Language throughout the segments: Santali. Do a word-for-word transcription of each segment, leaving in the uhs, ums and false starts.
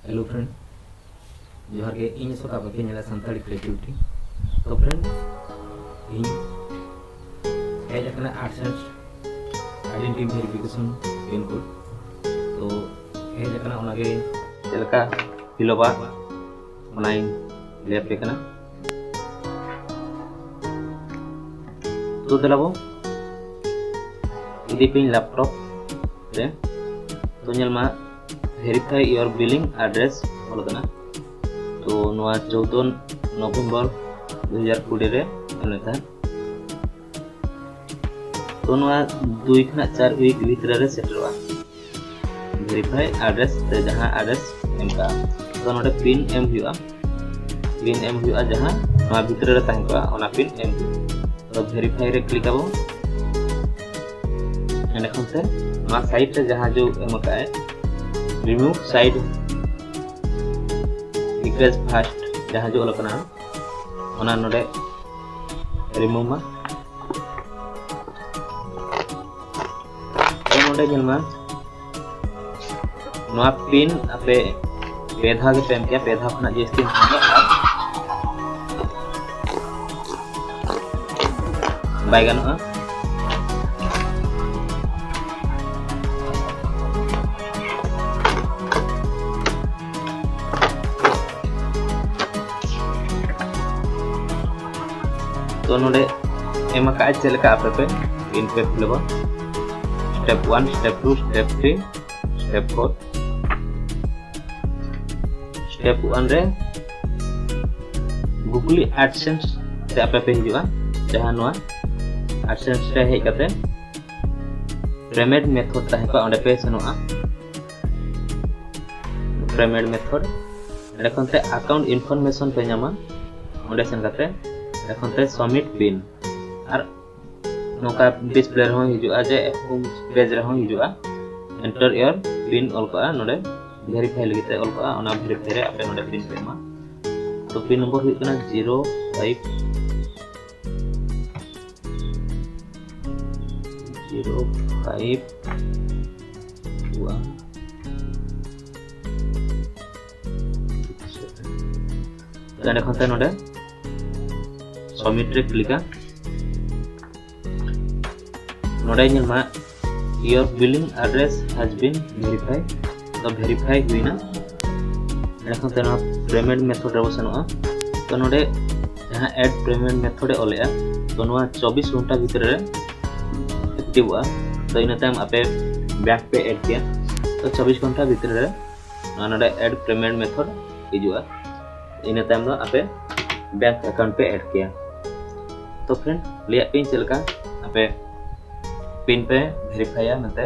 Hello friend, ᱡᱚᱦᱟᱨ ᱜᱮ᱾ ᱤᱧ ᱥᱚᱛᱟ ᱵᱟᱯᱮ ᱧᱮᱞᱟ ᱥᱟᱱᱛᱟᱲᱤ ᱠᱨᱤᱭᱮᱴᱤᱵᱷᱤᱴᱤ᱾ ᱛᱚ friend, ᱤᱧ ᱦᱮᱡ ᱟᱠᱟᱱᱟ AdSense identity verification pin code᱾ ᱛᱚ ᱦᱮᱡ ᱟᱠᱟᱱᱟ, ᱚᱱᱟᱜᱮ ᱪᱮᱫ ᱞᱮᱠᱟ ᱯᱷᱤᱞᱚᱯᱟ ᱚᱱᱟᱧ ᱞᱟᱹᱭ ᱟᱯᱮ ᱠᱟᱱᱟ᱾ ᱛᱚ ᱫᱮᱞᱟ ᱵᱚ ᱤᱫᱤ ᱯᱮᱧ ᱞᱮᱯᱴᱚᱯ ᱨᱮ᱾ ᱛᱚ ᱧᱮᱞ ᱢᱟ, verify your billing address ᱚᱞ ᱠᱟᱱᱟ᱾ ᱛᱚ ᱱᱚᱣᱟ ᱪᱳᱫᱫᱳ ᱱᱚᱵᱷᱮᱢᱵᱚᱨ ᱫᱩ ᱦᱟᱡᱟᱨ ᱠᱩᱲᱤ ᱨᱮ ᱮᱢ ᱞᱮᱱ ᱛᱟᱦᱮᱸᱫ᱾ ᱛᱚ ᱱᱚᱣᱟ ᱫᱩᱭ ᱠᱷᱚᱱᱟᱜ ᱪᱟᱨ ᱣᱤᱠ ᱵᱷᱤᱛᱨᱤ ᱨᱮ ᱥᱮᱴᱮᱨᱚᱜᱼᱟ᱾ ᱵᱷᱮᱨᱤᱯᱷᱟᱭ ᱟᱰᱨᱮᱥ ᱨᱮ ᱡᱟᱦᱟᱸ ᱟᱰᱨᱮᱥ ᱮᱢ ᱠᱟᱜᱼᱟ, ᱛᱚ ᱱᱚᱰᱮ ᱯᱤᱱ ᱮᱢ ᱦᱩᱭᱩᱜᱼᱟ᱾ ᱯᱤᱱ ᱮᱢ ᱦᱩᱭᱩᱜᱼᱟ ᱡᱟᱦᱟᱸ ᱱᱚᱣᱟ ᱵᱷᱤᱛᱨᱤ ᱨᱮ ᱛᱟᱦᱮᱸ ᱠᱚᱜᱼᱟ, ᱚᱱᱟ ᱯᱤᱱ ᱮᱢ ᱦᱩᱭᱩᱜᱼᱟ᱾ ᱛᱚ ᱵᱷᱮᱨᱤᱯᱷᱟᱭ ᱨᱮ ᱠᱞᱤᱠ ᱟᱵᱚᱱ᱾ ᱮᱸᱰᱮᱠᱷᱟᱱ ᱥᱮ ᱱᱚᱣᱟ ᱥᱟᱭᱤᱰ ᱨᱮ ᱡᱟᱦᱟᱸ ᱡᱮ ᱮᱢ ᱠᱟᱜᱼᱟᱭ, remove side egress first ᱡᱟᱦᱟᱸ ᱡᱮ ᱚᱞ ᱠᱟᱱᱟ, ᱚᱱᱟ ᱱᱚᱰᱮ ᱨᱤᱢᱩᱵᱷ ᱢᱟ᱾ ᱛᱚ ᱱᱚᱰᱮ ᱧᱮᱞ ᱢᱟ, ᱱᱚᱣᱟ ᱯᱤᱱ ᱟᱯᱮ ᱯᱮ ᱫᱷᱟᱣ ᱜᱮᱯᱮ ᱮᱢ ᱠᱮᱭᱟ, ᱯᱮ ᱫᱷᱟᱣ ᱠᱷᱚᱱᱟᱜ ᱡᱟᱹᱥᱛᱤ ᱮᱢ ᱠᱷᱟᱱ ᱫᱚ ᱟᱨ ᱵᱟᱭ ᱜᱟᱱᱚᱜᱼᱟ᱾ ᱛᱚ ᱱᱚᱰᱮ ᱮᱢ ᱟᱠᱟᱫᱼᱟ ᱪᱮᱫ ᱞᱮᱠᱟ ᱟᱯᱮ ᱯᱮ ᱯᱤᱱ ᱯᱮ fill up, step one, step two, step three, step four᱾ Step one ᱨᱮ Google AdSense ᱨᱮ ᱟᱯᱮ ᱯᱮ ᱦᱤᱡᱩᱜᱼᱟ, ᱡᱟᱦᱟᱸ ᱱᱚᱣᱟ AdSense ᱨᱮ ᱦᱮᱡ ᱠᱟᱛᱮ payment method ᱛᱟᱦᱮᱸ ᱠᱚᱜᱼᱟ, ᱚᱸᱰᱮ ᱯᱮ ᱥᱮᱱᱚᱜᱼᱟ᱾ Payment method, ᱚᱸᱰᱮ ᱠᱷᱚᱱ ᱛᱮ account information ᱯᱮ ᱧᱟᱢᱟ, ᱚᱸᱰᱮ ᱥᱮᱱ ᱠᱟᱛᱮ ᱚᱸᱰᱮ ᱠᱷᱚᱱ ᱛᱮ submit pin, ᱟᱨ ᱱᱚᱝᱠᱟ ᱰᱤᱥᱯᱞᱮ ᱨᱮᱦᱚᱸ ᱦᱤᱡᱩᱜᱼᱟ ᱡᱮ ᱦᱳᱢ ᱯᱮᱡᱽ ᱨᱮᱦᱚᱸ ᱦᱤᱡᱩᱜᱼᱟ, enter your pin ᱚᱞ ᱠᱚᱜᱼᱟ, ᱱᱚᱰᱮ ᱵᱷᱮᱨᱤᱯᱷᱟᱭ ᱞᱟᱹᱜᱤᱫ ᱛᱮ ᱚᱞ ᱠᱚᱜᱼᱟ, ᱚᱱᱟ ᱵᱷᱮᱨᱤᱯᱷᱟᱭ ᱨᱮ ᱟᱯᱮ ᱱᱚᱰᱮ ᱯᱤᱱ ᱯᱮ ᱮᱢᱟ᱾ ᱛᱚ ᱯᱤᱱ ᱱᱚᱢᱵᱚᱨ ᱦᱩᱭᱩᱜ ᱠᱟᱱᱟ zero five zero five one ᱮᱸᱰᱮ ᱠᱷᱚᱱ ᱛᱮ ᱱᱚᱰᱮ ᱥᱟᱵᱢᱤᱴ ᱨᱮ ᱠᱞᱤᱠᱟ᱾ ᱱᱚᱰᱮ ᱧᱮᱞ ᱢᱟ, your billing address has been verified, ᱫᱚ ᱵᱷᱮᱨᱤᱯᱷᱟᱭ ᱦᱩᱭᱱᱟ᱾ ᱮᱸᱰᱮ ᱠᱷᱚᱱ ᱛᱮ ᱱᱚᱣᱟ ᱯᱮᱢᱮᱱᱴ ᱢᱮᱛᱷᱚᱰ ᱨᱮᱵᱚ ᱥᱮᱱᱚᱜᱼᱟ᱾ ᱛᱚ ᱱᱚᱰᱮ ᱡᱟᱦᱟᱸ ᱮᱰ ᱯᱮᱢᱮᱱᱴ ᱢᱮᱛᱷᱚᱰ ᱮ ᱚᱞᱮᱜᱼᱟ, ᱛᱚ ᱱᱚᱣᱟ ᱪᱚᱵᱵᱤᱥ ᱜᱷᱚᱱᱴᱟ ᱵᱷᱤᱛᱨᱤ ᱨᱮ ᱮᱠᱴᱤᱵᱷᱚᱜᱼᱟ᱾ ᱛᱚ ᱤᱱᱟᱹ ᱛᱟᱭᱚᱢ ᱟᱯᱮ ᱵᱮᱝᱠ ᱯᱮ ᱮᱰ ᱠᱮᱭᱟ᱾ ᱛᱚ ᱪᱚᱵᱵᱤᱥ ᱜᱷᱚᱱᱴᱟ ᱵᱷᱤᱛᱨᱤ ᱨᱮ ᱱᱚᱣᱟ ᱱᱚᱰᱮ ᱮᱰ ᱯᱮᱢᱮᱱᱴ ᱢᱮᱛᱷᱚᱰ ᱦᱤᱡᱩᱜᱼᱟ᱾ ᱤᱱᱟᱹ ᱛᱟᱭᱚᱢ ᱫᱚ ᱟᱯᱮ ᱵᱮᱝᱠ ᱮᱠᱟᱣᱩᱱᱴ ᱯᱮ ᱮᱰ ᱠᱮᱭᱟ᱾ ᱛᱚ ᱯᱷᱨᱮᱱᱰ, ᱞᱟᱹᱭᱟᱫ ᱯᱮᱭᱟᱹᱧ ᱪᱮᱫ ᱞᱮᱠᱟ ᱟᱯᱮ ᱯᱤᱱ ᱯᱮ ᱵᱷᱮᱨᱤᱯᱷᱟᱭᱟ ᱢᱮᱱᱛᱮ᱾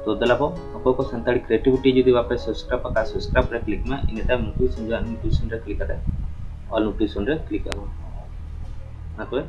ᱛᱚ ᱫᱮᱞᱟ ᱵᱚ, ᱚᱠᱚᱭ ᱠᱚ ᱥᱟᱱᱛᱟᱲᱤ ᱠᱨᱤᱭᱮᱴᱤᱵᱷᱤᱴᱤ ᱡᱩᱫᱤ ᱵᱟᱯᱮ ᱥᱟᱵᱥᱠᱨᱟᱭᱤᱵ ᱟᱠᱟᱫ, ᱥᱟᱵᱥᱠᱨᱟᱭᱤᱵ ᱨᱮ ᱠᱞᱤᱠ ᱢᱮ᱾ ᱤᱱᱟᱹ ᱛᱟᱭᱚᱢ ᱱᱳᱴᱤᱯᱷᱤᱠᱮᱥᱚᱱ ᱦᱤᱡᱩᱜᱼᱟ, ᱱᱳᱴᱤᱯᱷᱤᱠᱮᱥᱚᱱ ᱨᱮ ᱠᱞᱤᱠ ᱠᱟᱛᱮ ᱚᱞ ᱱᱳᱴᱤᱯᱷᱤᱠᱮᱥᱚᱱ ᱨᱮ ᱠᱞᱤᱠ ᱟᱵᱚ᱾ ᱢᱟ ᱛᱚᱵᱮ